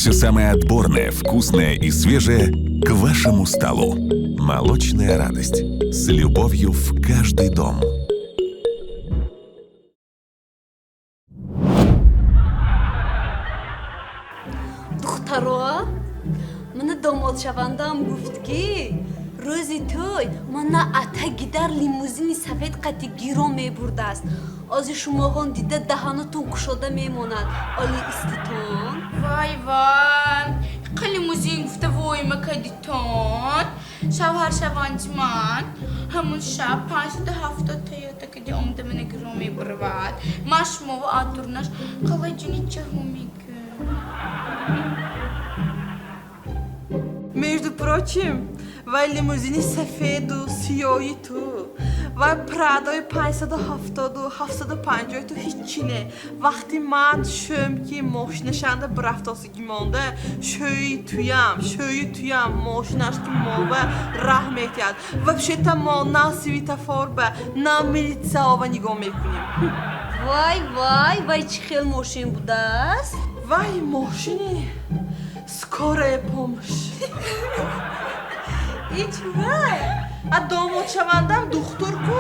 Все самое отборное, вкусное и свежее к вашему столу. Молочная радость. С любовью в каждый дом. Духтаро, мана домодшавандаам гуфт, ки рӯзи тӯй мана атагидар лимузини сафед қати гиро мебурдааст. Ози шумоҳон дида даҳанотон кушода мемонад. Оли иститон. Вай, вай, қа лимузин гуфта войма кадитон. Шавҳаршаванди ман ҳамун шаб 570 Тойота кади омда мана гиро мебуравад. Ман шумову адурнаш қалаҷини чаҳу мегӯ. Между прочим, вай лимузини сафеду сиёҳи ту, вай Прадои 570-у 750-и ту ҳиччи не. Вақти ман шӯм, ки мошинашанда бирафтосигӣ монда, шӯи туям, шӯи туям мошинаш ки мова раҳ метиҳад. Вообще-то мо на светофор ба, на милитсияова нигоҳ мекунем. Вай, вай, вай, чӣ хел мошин будааст? Вай мошини скорая помощь. Ич вай. А домодшавандам духтур ку.